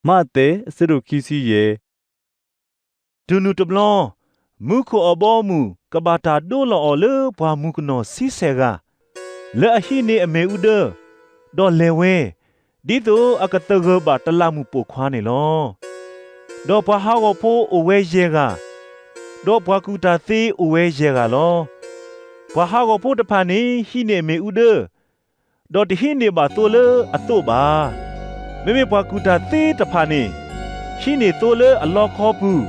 မးသဲ အဆၢဒိၣ်ခံဆံယဲၢ်. တုၤနုၤတဘျီ, မူခိၣ်အဘီအမုၢ်ကဘၣ်တၢ်ဒိလီၤအီၤလၢပှၢ်မုၢ်ကနီၤဆံဆဲးဂၤ, လၢအဟံးန့ၢ်အမ့ၣ်အူဒၢ, ဒီးလဲၤဝဲ, ဒ်သိးအကသဂၢၢ်ဘၣ်တလးမူးပိာ်ခွါန့ၣ်လီၤ. ဒီးပှၤဟးဂီၤဖိအိၣ်ဝဲယဲၢ်ဂၤ, ဒီးပှၤကူၣ်တၢ်သ့အိၣ်ဝဲယဲၢ်ဂၤလီၤ. ပှၤဟးဂီၤဖိတဖၣ်န့ၣ်ဟံးန့ၢ်အမ့ၣ်အူဒၢ, ဒီးတဟံးန့ၢ်ဘၣ်သိလၢအသိးဘၣ်. မ့မ့ၢ်ပှၤကူၣ်တၢ်သ့တဖၣ်န့ၣ်, ဟံးန့ၢ်သိလၢအလီခီပူၤ,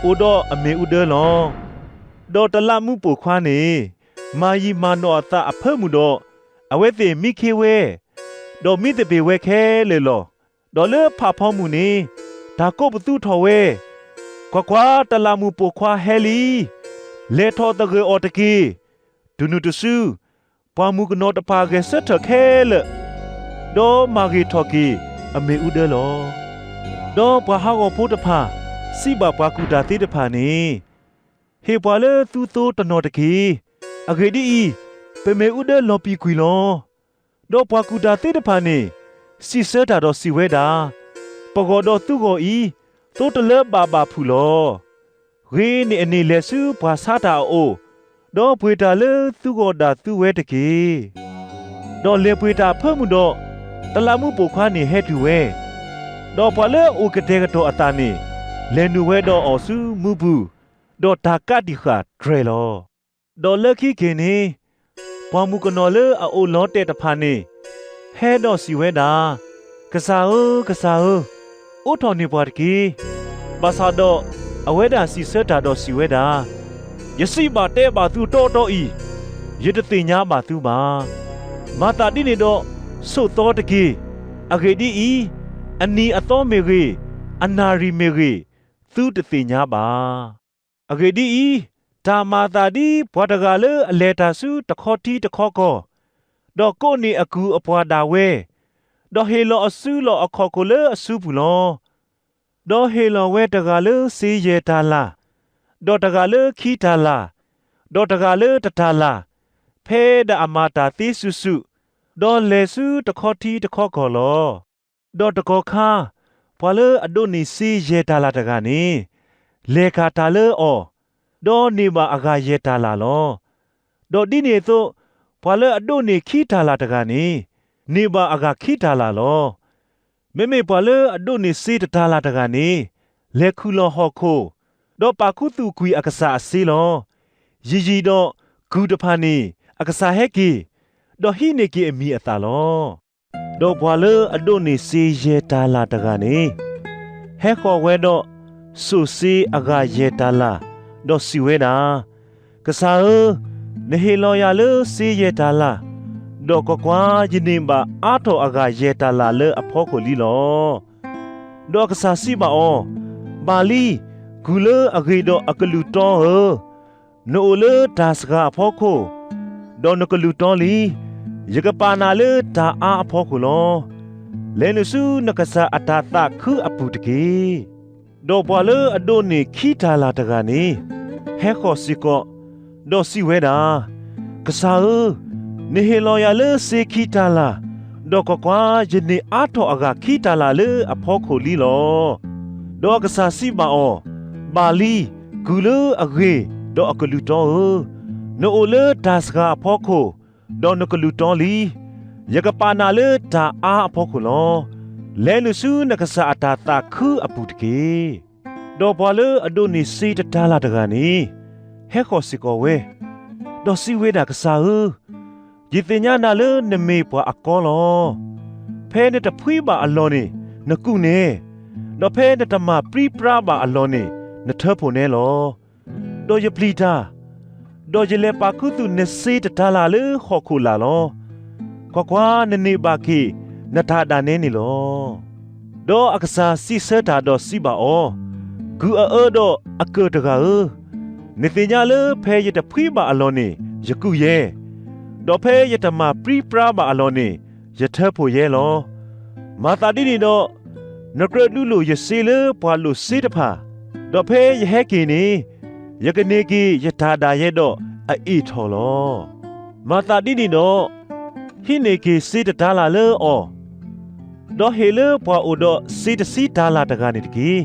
အိၣ်ဒီးအမ့ၣ်အူဒၢလီၤ. ဒီးတလးမူးပိာ်ခွါန့ၣ်, မၤယံာ်မၤနီၢ်အသးအဖၢမုၢ်ဒီး, အဝဲသ့ၣ်မံခ့ဝဲ, ဒီးမံသပ့ၤဝဲခဲလၢာ်လီၤ. ဒီးလၢဖးဖီမုၢ်န့ၣ်, တၢ်ကိးပသူထီၣ်ဝဲ, ကွၢ်ကွၢ်, တလးမူးပိာ်ခွါဟဲလံ, လဲၤထီၣ်သဂၢၢ်အီၤတက့ၢ်. တုၤနုၤတစု, ပှၢ်မုၢ်ကနီၤတဖၣ်ဂဲၤဆၢထၢၣ်ခဲလၢာ်, ဒီးမၤဂ့ၤထီၣ်က့ၤအမ့ၣ်အူဒၢလီၤ. ဒီးပှၤဟးဂီၤဖိတဖၣ်စံးဘၣ်ပှၤကူၣ်တၢ်သ့တဖၣ်န့ၣ်, ဟ့ၣ်ပှၤလၢသုသိတနီၤတက့ၢ်. အဂ့ၢ်ဒ်အံၤ, ပမ့ၣ်အူဒၢလီၤပံာ်ကွံာ်လီၤ. ဒီးပှၤကူၣ်တၢ်သ့တဖၣ်န့ၣ်, စံးဆၢတၢ်ဒီးစံးဝဲဒၣ်, ပဂီၢ်ဒီးသုဂီၢ်အံၤ, သိတလၢဘၣ်ဘၣ်ဖုးလီၤ. ဂ့ၤန့ၢ်အန့ၣ်လဲၤဆူပှၤဆါတၢ်အအိၣ်, ဒီးပှ့ၤတၢ်လၢသုဂီၢ်ဒၣ်သုဝဲတက့ၢ်. ဒီးလဲၤပှ့ၤတၢ်အဖၢမုၢ်ဒီး, တလးမူးပိာ်ခွါန့ၣ်ဟဲတုၤဝဲ, ဒီးပှၤလၢအအိၣ်ကတဲာ်ကတီၤအသးန့ၣ်, လဲၤနုာ်ဝဲဒီးအီၤဆူမူပူၤ, ဒီးတၢ်ကးတံာ်ဃာ်တြဲၤလီၤ. ဒီးလၢခံက့ၤန့ၣ်, ပှၢ်မုၢ်ကနီၤလၢအအိၣ်လီၤတဲာ်တဖၣ်န့ၣ်, ဟဲဒီးစံးဝဲဒၣ်, ကစၢ်ဧၢ, ကစၢ်ဧၢ, အိးထီၣ်န့ၢ်ပှၤတက့ၢ်. ဘၣ်ဆၣ်ဒီးအဝဲဒၣ်စံးဆၢတၢ်ဒီးစံးဝဲဒၣ်, ယစံးဘၣ်တဲဘၣ်သုတီတီအံၤ, ယတသ့ၣ်ညါဘၣ်သုဘၣ်. မၤသးဒ်န့ၣ်ဒီး, ဆိးသီတက့ၢ်. အဂ့ၢ်ဒ်အံၤ, အနံၤအသီမ့ၢ်ဂ့ၤ, အနၣ်ရံၣ်မ့ၢ်ဂ့ၤ, သုတသ့ၣ်ညါဘၣ်. အဂ့ၢ်ဒ်အံၤ, တၢ်မၤအသးဒ်ပှၤတဂၤလၢအလဲၤတၢ်ဆူတခီထံတခီကီၢ်, ဒီးကိးန့ၢ်အကုၢ်အပှၤဒၣ်ဝဲ, ဒီးဟ့ၣ်လီၤအစုလီၢ်အခီၣ်ခိၣ်လၢအစုပူၤလီၤ. ဒီးဟ့ၣ်လီၤဝဲတဂၤလၢစ့ယဲၢ်တၤလၣ်, ဒီးတဂၤလၢခံတၤလၣ်, ဒီးတဂၤလၢတတၤလၣ်, ဖဲဒၣ်အမၤတၢ်သ့စုာ်စုာ်, ဒီးလဲၤဆူတခီထံတခီကီၢ်လီၤ. ဒီးတကီၢ်ခါ, ပှၤလၢအဒိးန့ၢ်စ့ယဲၢ်တၤလၣ်တဂၤန့ၣ်, လဲၤကၤတၢ်လၢအီၤ, ဒီးန့ၢ်ဘၣ်အဂၤယဲၢ်တၤလၣ်လီၤ. ဒီးဒ်န့ၣ်အသိး, ပှၤလၢအဒိးန့ၢ်ခံတၤလၣ်တဂၤန့ၣ်, န့ၢ်ဘၣ်အဂၤခံတၤလၣ်လီၤ. မ့မ့ၢ်ပှၤလၢအဒိးန့ၢ်စ့တတၤလၣ်တဂၤန့ၣ်, လဲၤခူၣ်လီၤဟီၣ်ခိၣ်, ဒီးပာ်ခူသူၣ်ကွံာ်အကစၢ်အစ့လီၤ. ယံာ်ယံာ်ဒီး, ကုၢ်တဖၣ်န့ၣ်, အကစၢ်ဟဲက့ၤ, ဒီးဟံးန့ၢ်က့ၤအမံၤအသၣ်လီၤ. ဒီးပှၤလၢအဒိးန့ၢ်စ့ယဲၢ်တၤလၣ်တဂၤန့ၣ်, ဟဲဃီၤဝဲဒီး, စိာ်စ့အဂၤယဲၢ်တၤလၣ်, ဒီးစံးဝဲဒၣ်, ကစၢ်ဧၢ, နဟ့ၣ်လီၤယၤလၢစ့ယဲၢ်တၤလၣ်, ဒီးကွၢ်ကွၢ်, ယန့ၢ်ဘၣ်အါထီၣ်အဂၤယဲၢ်တၤလၣ်လၢအဖီခိၣ်လံလီၤ. ဒီးအကစၢ်စံးဘၣ်အီၤ, ဘၣ်လံ, ကုၢ်လၢအဂ့ၤဒီးအကလုၢ်တီဧၢ, နအိၣ်လၢတၢ်စှၤအဖီခိၣ်, ဒီးနကလုၢ်တီလံ, ယကပာ်နၤလၢတၢ်အါအဖီခိၣ်လီၤ. လဲၤနုာ်ဆူနကစၢ်အတၤသၣ်ခုအပူၤတက့ၢ်. ဒီးပှၤလၢအဒိးန့ၢ်ခံတၤလၣ်တဂၤန့ၣ်, ဟဲဃီၤစ့ၢ်ကီး, ဒီးစံးဝဲဒၣ်, ကစၢ်ဧၢ, နဟ့ၣ်လီၤယၤလၢစ့ခံတၤလၣ်, ဒီးကွၢ်ကွၢ်, ယန့ၢ်အါထီၣ်အဂၤခံတၤလၣ်လၢအဖီခိၣ်လံလီၤ. ဒီးအကစၢ်စံးဘၣ်အီၤ, ဘၣ်လံ, ကုၢ်လၢအဂ့ၤဒီးအကလုၢ်တီဧၢ, နအိၣ်လၢတၢ်စှၤအဖီခိၣ်, ဒီးနကလုၢ်တီလံ, ယကပာ်နၤလၢတၢ်အါအဖီခိၣ်လီၤ. လဲၤနုာ်ဆူနကစၢ်အတၤသၣ်ခုအပူၤတက့ၢ်. ဒီးပှၤလၢအဒိးန့ၢ်စ့တတၤလၣ်တဂၤန့ၣ်, ဟဲဃီၤစ့ၢ်ကီးဝဲ, ဒီးစံးဝဲဒၣ်, ကစၢ်ဧၢ, ယသ့ၣ်ညါနၤလၢနမ့ၢ်ပှၤအကီလီၤ. ဖဲနတဖှံဘၣ်အလီၢ်န့ၣ်, နကူးနဲ, ဒီးဖဲနတမၤပြံပြါဘၣ်အလီၢ်န့ၣ်, နထၢဖှိၣ်နဲလီၤ. ဒီးယပျံၤတၢ်, ဒီးယလဲၤပာ်ခူသူၣ်နစ့တတၤလၣ်လၢဟီၣ်ခိၣ်လာ်လီၤ. ကွၢ်ကွၢ်, နန့ၢ်ဘၣ်က့ၤနတၢ်ဒၣ်နဲန့ၣ်လီၤ. ဒီးအကစၢ်စံးဆၢတၢ်ဒီးစံးဘၣ်အီၤ, ကုၢ်အအၢဒီးအကၢၢ်တဂၤဧၢ, နသ့ၣ်ညါလၢဖဲယတဖှံဘၣ်အလီၢ်န့ၣ်, ယကူးယဲ, ဒီးဖဲယတမၤပြံပြါဘၣ်အလီၢ်န့ၣ်, ယထၢဖှိၣ်ယဲလီၤ. မၤသးဒ်န့ၣ်ဒီး, နကြၢးဒုးလိာ်ယစ့လၢပှၤလိာ်စ့တဖၣ်, ဒီးဖဲယဟဲက့ၤန့ၣ်, ယကန့ၢ်က့ၤယတၢ်ဒၣ်ယဲဒီးအအ့ၣ်ထီၣ်လီၤ. မၤသးဒ်န့ၣ်ဒီး, ဟံးန့ၢ်က့ၤစ့တတၤလၣ်လၢအီၤ, ဒီးဟ့ၣ်လၢပှၤအိၣ်ဒီးစ့တဆံတၤလၣ်တဂၤန့ၣ်တက့ၢ်.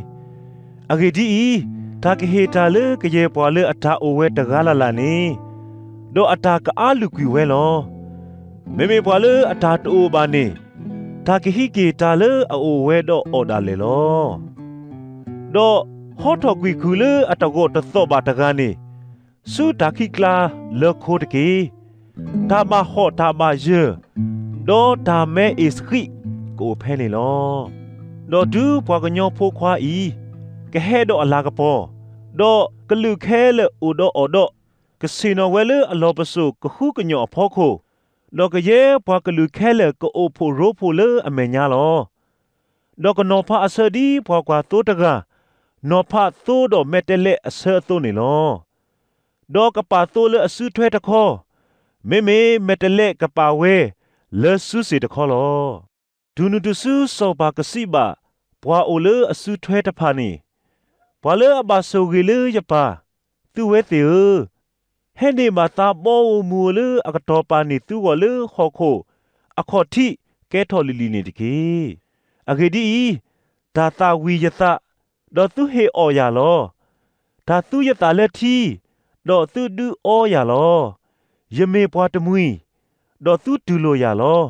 အဂ့ၢ်ဒ်အံၤ, တၢ်ကဟ့ၣ်တၢ်လၢကယဲၢ်ပှၤလၢအတၢ်အိၣ်ဝဲတဂၤလၢ်လၢ်န့ၣ်, ဒီးအတၢ်ကအါလုၢ်ကွံာ်ဝဲလီၤ. မ့မ့ၢ်ပှၤလၢအတၢ်တအိၣ်ဘၣ်န့ၣ်, တၢ်ကဟံးက့ၤတၢ်လၢအအိၣ်ဝဲဒီးအီၤဒၣ်လဲာ်လီၤ. ဒီးဟီထီၣ်ကွံာ်ခုၣ်လၢအတဂီၢ်တသီၣ်ဘၣ်တဂၤန့ၣ်, ဆူတၢ်ခံးကျါလၢခိတက့ၢ်. တၢ်ဘၣ်ဟီၣ်တၢ်ဘၣ်ယၢၢ်, ဒီးတၢ်မဲအ့ၣ်စဃံးကအိၣ်ဖဲန့ၣ်လီၤ. ဒီးတုၤပှၤကညီဖိခွါအံၤ ကဟဲဒီးအလၤကပီၤ, ဒီးကလုာ်ခဲလၢာ်အိၣ်ဒီးအီၤဒီး, ကဆ့ၣ်နီၤဝဲလၢအလီၢ်ပစိာ်ကဃုကညီၢ်အဖီခိၣ်, ဒီးကယဲၢ်ပှၤကလုာ်ခဲလၢာ်ကအိၣ်ဖှိၣ်ရိဖှိၣ်လၢအမဲာ်ညါလီၤ. ဒီးကနီၤဖးအဆၢဒ်ပှၤကွၢ်သိတဂၤ နီၤဖးသိဒီးမဲာ်တဲးလဲးအဆၢအသိးန့ၣ်လီၤ. ဒီးကပာ်သိလၢအစုထွဲတခီ, မ့မ့ၢ်မဲာ်တဲးလဲးကပာ်ဝဲလၢစုစ့ၣ်တခီလီၤ. တုၤနုၤတစုစီၤပၤကစံးဘၣ်ပှၤအိၣ်လၢအစုထွဲတဖၣ်န့ၣ်, ပှၤလၢအဘၣ်ဆိၣ်ဂ့ၤလၢယပၢ်, သုဝဲသ့ၣ်ဧၢ, ဟဲန့ၢ်ဘၣ်သးဘီဧိၤမုၢ်ဧိၤလၢအကတီၤပာ်န့ၢ်သုဂီၢ်လၢဟီၣ်ခိၣ်အခီၣ်ထံးကဲထီၣ်လံၤလံၤန့ၣ်တက့ၢ်. အဂ့ၢ်ဒ်အံၤ, တၢ်သၣ်ဝံၤယသး, ဒီးသုဟ့ၣ်အီၣ်ယၤလီၤ. တၢ်သူယသၣ်လၢထံ, ဒီးသုဒုးအီယၤလီၤ. ယမ့ၢ်ပှၤတမှံၤ, ဒီးသုတူၢ်လိာ်ယၤလီၤ.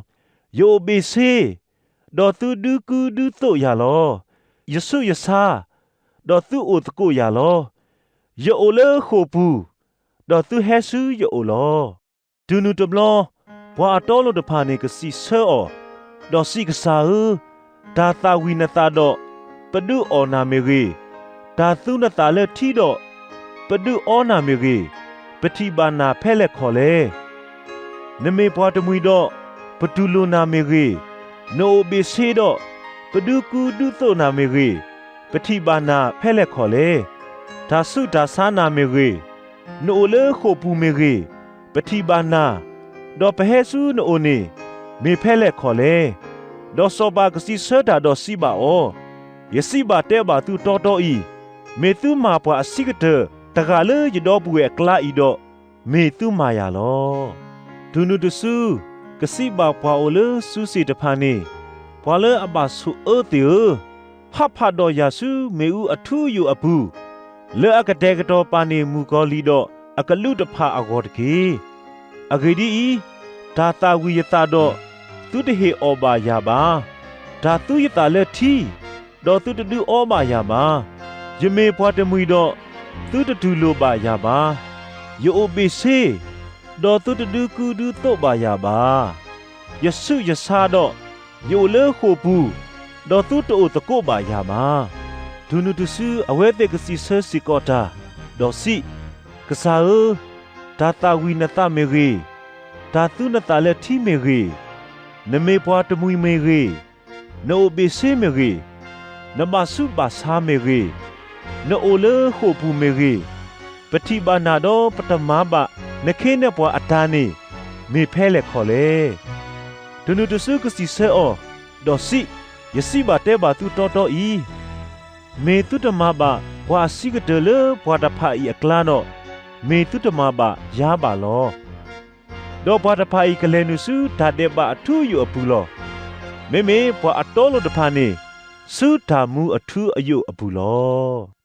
ယအိၣ်ဘ့ၣ်ဆ့, ဒီးသုဒုးကူဒုးသိးယၤလီၤ. ယဆူးယဆါ, ဒီးသုအိၣ်သကိးယၤလီၤ. ယအိၣ်လၢဃိာ်ပူၤ, ဒီးသုဟဲဆူယအိၣ်လီၤ. တုၤနုၤတဘျီ, ပှၤအတီအလိၤတဖၣ်န့ၣ်ကစံးဆၢအီၤ, ဒီးစံးကစၢ်ဧၢ, တၢ်သၣ်ဝံၤနသးဒီး, ပဒုးအီၣ်နၤမ့ၢ်ဂ့ၤ, တၢ်သူနသၣ်လၢထံဒီး, ပဒုးအီနၤမ့ၢ်ဂ့ၤ, ပထံၣ်ဘၣ်နၤဖဲလဲၣ်ခီၣ်လဲၣ်. နမ့ၢ်ပှၤတမှံၤဒီး, ပတူၢ်လိာ်နၤမ့ၢ်ဂ့ၤ, နအိၣ်ဘ့ၣ်ဆ့ဒီး, ပဒုးကူဒုးသိးနၤမ့ၢ်ဂ့ၤ, ပထံၣ်ဘၣ်နၤဖဲလဲၣ်ခီၣ်လဲၣ်. တၢ်ဆူးတၢ်ဆါနၤမ့ၢ်ဂ့ၤ, နအိၣ်လၢဃိာ်ပူၤမ့ၢ်ဂ့ၤ, ပထံၣ်ဘၣ်နၤ, ဒီးပဟဲဆူနအိၣ်န့ၣ်, မ့ၢ်ဖဲလဲၣ်ခီၣ်လဲၣ်. ဒီးစီၤပၤကစံးဆၢတၢ်ဒီးစံးဘၣ်အီၤ, ယစံးဘၣ်တဲဘၣ်သုတီတီအံၤ, မ့ၢ်သုမၤပှၤအဆံးကတၢၢ်တဂၤလၢယဒီပုၢ်ဝဲၢ်အကျါအံၤဒီး, မ့ၢ်သုမၤယၤလီၤ. တုၤနုၤတစု, ကစံးဘၣ်ပှၤအိၣ်လၢစုစ့ၣ်တဖၣ်န့ၣ်, ပှၤလၢအဘၣ်ဆိၣ်အၢသ့ၣ်ဧၢ, ဟးဖးဒီးယၤဆူမ့ၣ်အူအထူအယိာ်အပူၤ, လၢအကတဲာ်ကတီၤပာ်န့ၢ်မုၣ်ကီၤလံၢ်ဒီးအကလူးတဖၣ်အဂီၢ်တက့ၢ်. အဂ့ၢ်ဒ်အံၤ, တၢ်သၣ်ဝံၤယသးဒီး, သုတဟ့ၣ်အီၣ်ဘၣ်ယၤဘၣ်. တၢ်သူယသၣ်လၢထံ, ဒီးသုတဒုးအီဘၣ်ယၤဘၣ်. ယမ့ၢ်ပှၤတမှံၤဒီး, သုတတူၢ်လိာ်ဘၣ်ယၤဘၣ်. ယအိၣ်ဘ့ၣ်ဆ့, ဒီးသုတဒုးကူဒုးသိးဘၣ်ယၤဘၣ်. ယဆူးယဆါဒီး, ယအိၣ်လၢဃိာ်ပူၤ, ဒီးသုတအိၣ်သကိးဘၣ်ယၤဘၣ်. တုၤနုၤတစုအဝဲသ့ၣ်ကစံးဆၢစ့ၢ်ကီးတၢ်, ဒီးစံး, ကစၢ်ဧၢ, တၢ်သၣ်ဝံၤနသးမ့ၢ်ဂ့ၤ, တၢ်သူနသၣ်လၢထံမ့ၢ်ဂ့ၤ, နမ့ၢ်ပှၤတမှံၤမ့ၢ်ဂ့ၤ, နအိၣ်ဘ့ၣ်ဆ့မ့ၢ်ဂ့ၤ, နဘၣ်ဆူးဘၣ်ဆါမ့ၢ်ဂ့ၤ, နအိၣ်လၢဃိာ်ပူၤမ့ၢ်ဂ့ၤ, ပထံၣ်ဘၣ်နၤဒီးပတမၤဘၣ်နခ့နပှၤအတၢ်န့ၣ်, မ့ၢ်ဖဲလဲၣ်ခီၣ်လဲၣ်. တုၤနုၤတစုကစံးဆၢအီၤ, ဒီးစံး, ယစံးဘၣ်တဲဘၣ်သုတီတီအံၤ, မ့ၢ်သုတမၤဘၣ်ပှၤအဆံးကတၢၢ်လၢပှၤတဖၣ်အံၤအကျါဒီး, မ့ၢ်သုတမၤဘၣ်ယၤဘၣ်လီၤ. ဒီးပှၤတဖၣ်အံၤကလဲၤနုာ်ဆူတၢ်ဒဲးဘးအထူအယိာ်အပူၤလီၤ. မ့မ့ၢ်ပှၤအတီအလိၤတဖၣ်န့ၣ်, ဆူတၢ်မူအထူအယိာ်အပူၤလီၤ.